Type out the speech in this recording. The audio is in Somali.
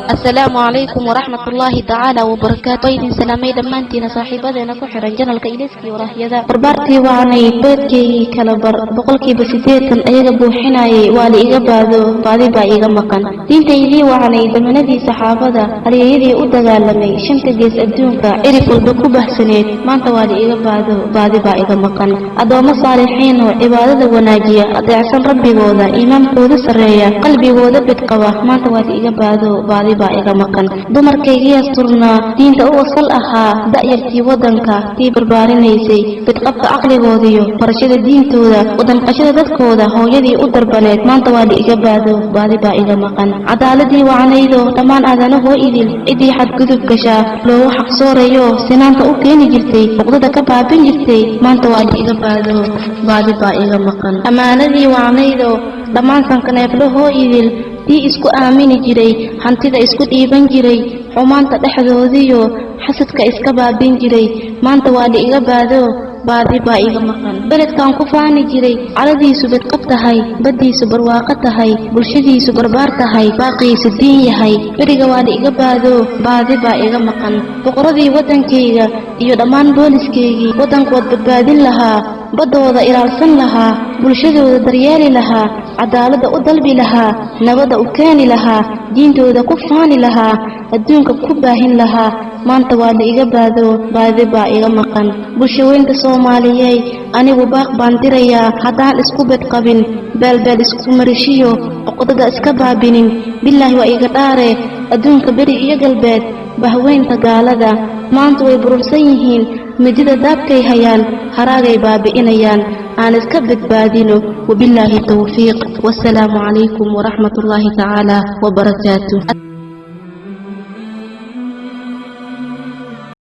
Asalaamu calaykum waraxmat ullaahi tacaala wabarakaatu. Waa idin salaamay dhammaantiina saaxiibadeena ku xiran channelka Iliskii Waraahyada. Barbaartii wacnayd, beedkaygii kala bar, 80% ayaga buuxinayay, waa la iga baado, baadi baa iiga maqan. Diintaydii wacnay, damanadii saxaabada, halyeeyadii u dagaalamay shanta gees adduunka, cirif walba ku bahsaneed, maanta waa la iga baado, baadi baa iga maqan. Addoommo saalixiin oo cibaadada wanaajiya, adeecsan rabbigooda, iimaankooda sarreeya, qalbigooda bidqaba, maanta waa la iga baado, baadi baa iga maqan. Dumarkaygii asturnaa, diinta u asal ahaa, da'yartii waddanka tii barbaarinaysay, bidqabka caqligoodiyo barashada diintooda, wadanqashada dadkooda, hooyadii u darbaneed, maanta waa la iga baado, baadi baa iga maqan. Cadaaladii wacnaydo dhammaan aadanahoo idil ciddii xadgudub gashaa loogu xaqsoorayo, sinaanta u keeni jirtay, cuqdada ka baabin jirtay, maanta waa la iga baado, baadi baa iga maqan. Ammaanadii wacnaydo dhammaan sankaneeflahoo idil tii isku aamini jiray, hantida isku dhiiban jiray, xumaanta dhexdoodiyo xasadka iska baabin jiray, maanta waa la iga baado, baadi baa iga maqan. Beledkaan ku faani jiray, caladiisu bidqab tahay, baddiisu barwaaqo tahay, bulshadiisu barbaar tahay, baaqiisu diin yahay, beriga waa la iga baado, baadi baa iga maqan. Boqoradii waddankayga iyo dhammaan booliskaygii waddankood badbaadin lahaa, baddooda ilaalsan lahaa, bulshadooda daryeeli lahaa, cadaaladda u dalbi lahaa, nabadda u keeni lahaa, diintooda ku faani lahaa, adduunka ku baahin lahaa, maanta waa la iga baado, baadi baa iga maqan. Bulshaweynta Soomaaliyeed, anigu baaq baan dirayaa: haddaan isku bedqabin, beelbeel isku marishiyo cuqdada iska baabinin, bilaahi waa iga dhaare, adduunka beri iyo galbeed, bahweynta gaalada maanta way burursan yihiin, midida daabkay hayaan, haraagay baabi'inayaan. Aan iska badbaadino. Wabilaahi towfiiq, wasalaamu calaykum waraxmat ullaahi tacaala wabarakaatu.